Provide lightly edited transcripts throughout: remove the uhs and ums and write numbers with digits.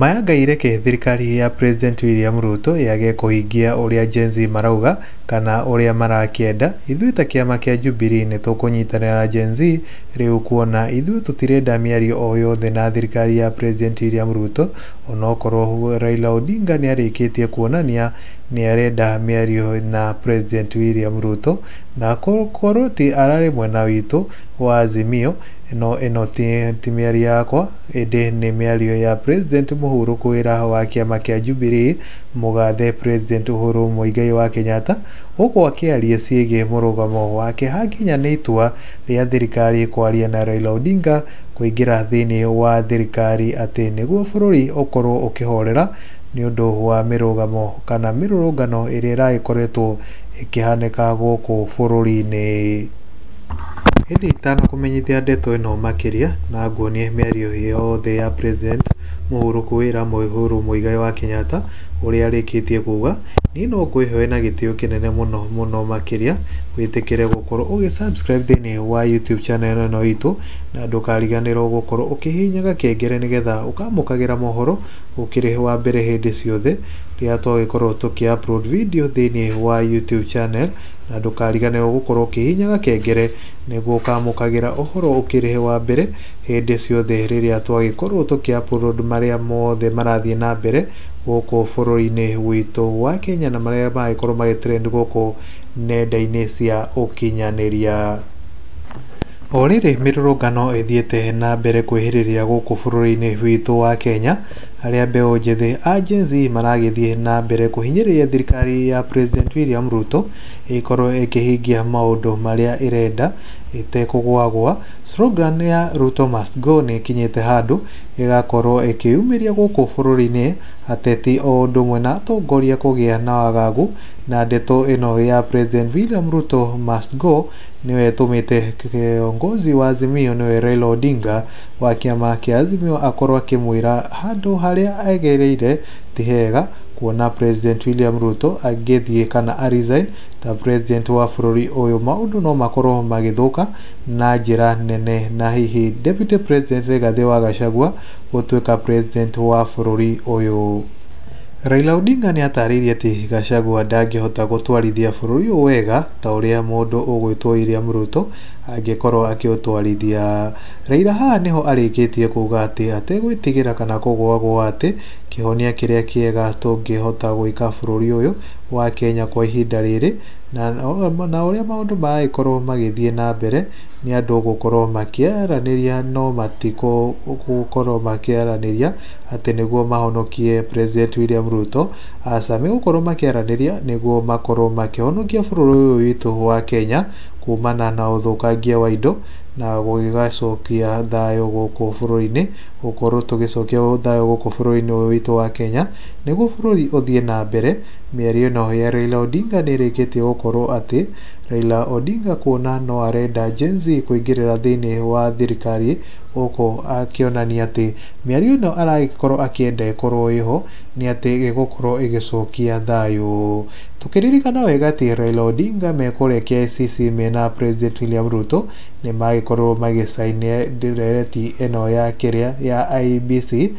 Maya Ngai reke thirikari ya President William Ruto yage kũhingia ũrĩa Gen Z marauga kana ũrĩa marakĩenda. Ithuĩ ta kĩama kĩa Jubilee nĩ tũkũnyitanĩra na Gen Z rĩu kuona ithuĩ tũtirenda mĩario o yothe na thirikari ya President William Ruto, onokorwo Raila Odinga nĩ arĩkĩtie kuonania nĩ arenda mĩario na President William Ruto, na korwo ti ararĩ mwena witũ wa Azimio. No ĩno ti mĩario yakwa, ĩndĩ nĩ mĩario ya President mũhurũku wĩra wa kĩama kĩa Jubilee mũgathe President Uhuru Muigai wa Kenyatta, gũkũ akĩaria ciĩgiĩ mũrũgamo wake hakinya nĩ itua rĩa thirikari kwaria na Raila Odinga kũingĩra thĩinĩ wa thirikari atĩ nĩguo bũrũri ũkorwo ũkĩhorera nĩ ũndũ wa mĩrũgamo kana mĩrũrũngano ĩrĩa ĩragĩkoretwo ĩkĩhanĩka gũkũ bũrũri-inĩ. Ĩndĩ itanakũmenyithia ndeto ĩno makĩria na nguonie mĩario yothe ya President mũhurũku wĩra Uhuru Muigai wa Kenyatta ũrĩa arĩkĩtie kuga, niĩ no ngwĩhoe na gĩtĩo kĩnene mũno mũno makĩria wĩtĩkĩre gũkorwo ũgĩ subscribe thĩinĩ wa YouTube channel ĩno itũ, na ndũkariganĩrwo gũkorwo ũkĩhihinya gakengere nĩgetha ũkamũkagĩra mohoro ũkĩrĩ wa mbere hĩndĩ ciothe rĩrĩa twagĩkorwo tũkĩ upload video thĩinĩ wa YouTube channel, na ndũkariganĩrwo gũkorwo ũkĩhihinya gakengere nĩguo ũkamũkagĩra ũhoro ũkĩrĩ wa mbere hĩndĩ ciothe rĩrĩa twagĩkorwo tũkĩ upload marĩa mothe marathiĩ na mbere gũkũ bũrũri-inĩ witũ wa Kenya na marĩa maragĩkorwo magĩ trend gũkũ nenda-inĩ cia ũkinyanĩria. O rĩrĩ mĩrũrũngano ĩthiĩte na mbere kwĩhĩrĩria gũkũ bũrũri-inĩ witũ wa Kenya, harĩa mbeũ njĩthĩ a Gen Z maragĩthiĩ na mbere kũhinyĩrĩria thirikari ya President William Ruto ĩkorwo ĩkĩhingia maũndũ marĩa ĩrenda ĩtekũgwagwa. Slogan ya Ruto must go nĩ ĩkinyĩte handũ ĩgakorwo ĩkĩyumĩria gũkũ bũrũri-inĩ, ateti o ũndũ ũmwe na atongoria kũgĩa na wagagu na ndeto ĩno ya President William Ruto must go nĩyo ĩtũmĩte kiongozi wa Azimio nĩwe Raila Odinga wa kĩama kĩa Azimio akorwo akĩmwĩra handũ harĩa egereire ti hega, kuona President William Ruto angĩthiĩ kana a resign ta president wa bũrũri ũyũ maũndũ no makorwo magĩthũka na njĩra nene, na hihi Deputy President Rigathĩ wa Gachagua gũtuĩka president wa bũrũri ũyũ. Raila Odinga nĩ atarĩirie atĩ Gachagua ndangĩhota gũtwarithia bũrũri ũyũ wega ta ũrĩa mũndũ ũgwĩtwo William Ruto angĩkorwo akĩũtwarithia. Raila haha nĩho arĩkĩtie kuga atĩ ategwĩtigĩra kana kũgwagwa atĩ kĩhonia kĩrĩa kĩega tũngĩhota gwĩka bũrũri ũyũ wa Kenya kwa ihinda rĩrĩ na ũrĩa maũndũ maragĩkorwo magĩthiĩ na mbere nĩ andũ gũkorwo makĩaranĩria no matigũkorwo makĩaranĩria atĩ nĩguo mahonokie President William Ruto, aca megũkorwo makĩaranĩria nĩguo makorwo makĩhonokia bũrũri ũyũ witũ wa Kenya kumana na ũthũkangia wa indo na gũgĩgacokia thayũ gũkũ bũrũri-inĩ, gũkorwo tũgĩcokia thayũ gũkũ bũrũri-inĩ ũyũ witũ wa Kenya nĩguo bũrũri ũthiĩ na mbere. Mĩario ĩno ya Raila Odinga nĩ ĩrĩkĩtie gũkorwo atĩ Raila Odinga kuona no arenda Gen Z kũingĩrĩra thĩinĩ wa thirikari gũkũ akĩonania atĩ mĩario ĩno aragĩkorwo akĩenda ĩkorwo ĩho nĩ atĩ ĩgũkorwo ĩgĩcokia thayũ. Tũkĩririkana wega atĩ Raila Odinga me kũrĩa KICC mena President William Ruto nĩ magĩkorwo magĩcaini ndereti ĩno ya kĩrĩa ya IEBC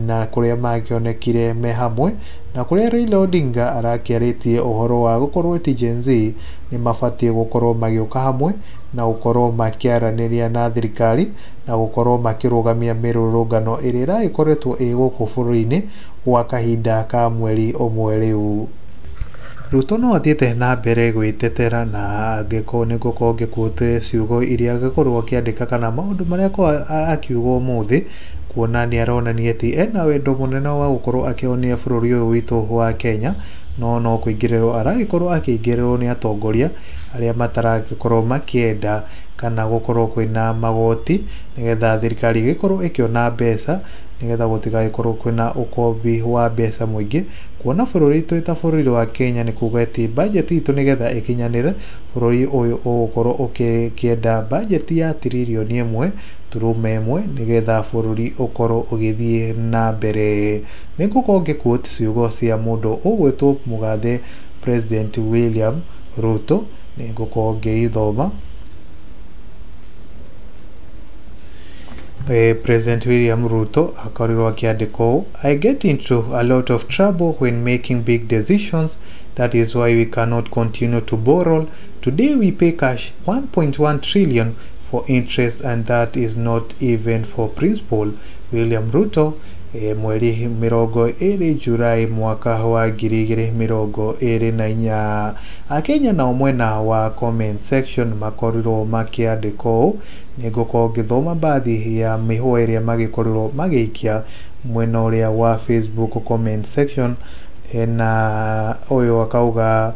na kũrĩa makĩonekire me hamwe, na kũrĩa Raila Odinga arakĩarĩtie ũhoro wa gũkorwo atĩ Gen Z nĩ mabatiĩ gũkorwo magĩũka hamwe na gũkorwo makĩaranĩria na thirikari na gũkorwo makĩrũgamia mĩrũrũngano ĩrĩa ĩragĩkoretwo ĩ gũkũ bũrũri-inĩ gwa kahinda ka mweri ũmwe rĩu. Ruto no athiĩte na mbere gwĩtetera na angĩkorwo nĩ ngũkorwo ngĩquote ciugo iria angĩkorwo akĩandĩka kana maũndũ marĩa akorwo akiuga ũmũthĩ, kuona nĩ aronania atĩ ena wendo mũnene wa gũkorwo akĩhonia bũrũri ũyũ witũ wa Kenya, no no kũingĩrĩrwo aragĩkorwo akĩingĩrĩrwo nĩ atongoria arĩa mataragĩkorwo makĩenda kana gũkorwo kwĩna magoti nĩgetha thirikari ĩgĩkorwo ĩkĩona mbeca nĩgetha gũtigagĩkorwo kwĩna ũkombi wa mbeca mũingĩ, kuona bũrũri twĩ ta bũrũri wa Kenya nĩ kuga atĩ bajeti itũ nĩgetha ĩkinyanĩre bũrũri ũyũ ũgũkorwo ũkĩenda bajeti ya tiririoni 1.1 nĩgetha bũrũri ũkorwo ũgĩthiĩ na mbere. Nĩ ngũkorwo ngĩquote ciugo cia mũndũ ũgwĩtwo mũgathe President William Ruto, nĩ ngũkorwo ngĩithoma. President William Ruto akorirwo akĩandĩka ũũ: I get into a lot of trouble when making big decisions. That is why we cannot continue to borrow. Today we pay cash 1.1 trillion for interest, and that is not even for principal. William Ruto, mweri 20 Julai mwaka wa 2024. Akenya nao mwena wa comment section makorirwo makĩandĩka ũũ. Nĩngũkorwo ngĩthoma baadhi ya mĩhũa ĩrĩa magĩkorirwo magĩikia mwena ũrĩa wa Facebook comment section. Hena ũyũ akauga,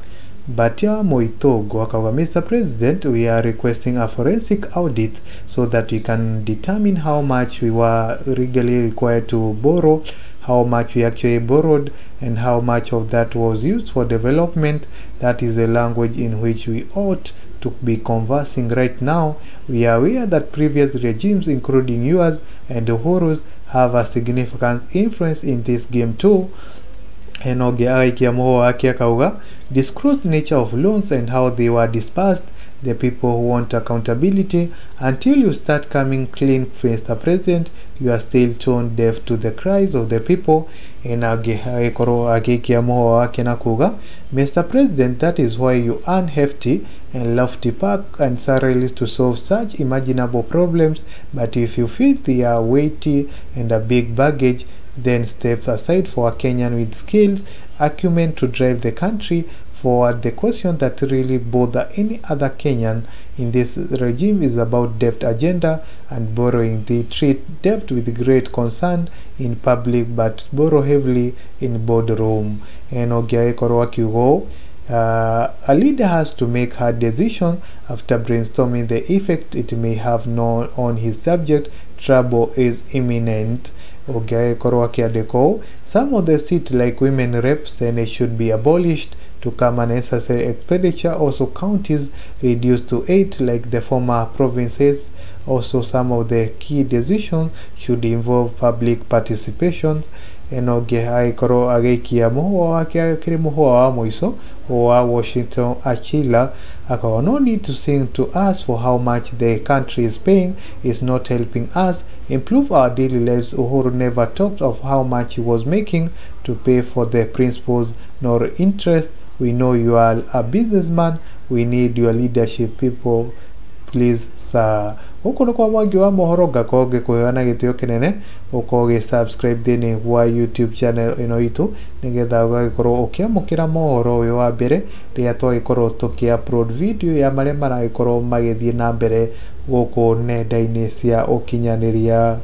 Batia Moitongo akauga, Mr. President, we are requesting a forensic audit so that we can determine how much we were legally required to borrow, how much we actually borrowed, and how much of that was used for development. That is the language in which we ought to be conversing right now. We are aware that previous regimes, including yours and Uhuru's, have a significant influence in this game too. Hena ũngĩ agaikia mũhũa wake akauga, disclose nature of loans and how they were dispersed. The people who want accountability. Until you start coming clean, Mr. President, you are still tone deaf to the cries of the people. Hena ũngĩ agĩkorwo agĩikia mũhũa wake na kuga, Mr. President, that is why you earn hefty and lofty pack and salaries to solve such imaginable problems. But if you feel they are weighty and a big baggage, then step aside for a Kenyan with skills, acumen to drive the country forward. The question that really bother any other Kenyan in this regime is about debt agenda and borrowing. They treat debt with great concern in public but borrow heavily in boardroom. Eno agĩkorwo akiuga ũũ, a leader has to make hard decision after brainstorming the effect it may have on his subject. Trouble is imminent. Ũngĩ agĩkorwo akĩandĩka ũũ, some of the seats like women reps and it should be abolished to come unnecessary expenditure. Also counties reduced to 8 like the former provinces. Also some of the key decisions should involve public participation. Eno ũngĩ agĩkorwo agĩikia mũhũa wake akĩrĩ mũhũa wa mũico wa Washington Achila akauga, no need to sing to us for how much the country is paying is not helping us improve our daily lives. Uhuru never talked of how much he was making to pay for the principals nor interest. We know you are a businessman. We need your leadership people, please sir. Gũkũ nĩ kwa Mwangi wa mohoro, ngakorwo ngĩkũheo na gĩtĩo kĩnene ũkorwo ũgĩ subscribe thĩinĩ wa YouTube channel ĩno itũ nĩgetha ũgagĩkorwo ũkĩamũkĩra mohoro ũyũ wa mbere rĩrĩa twagĩkorwo tũkĩ upload video ya marĩa maragĩkorwo magĩthiĩ na mbere gũkũ nenda-inĩ cia ũkinyanĩria.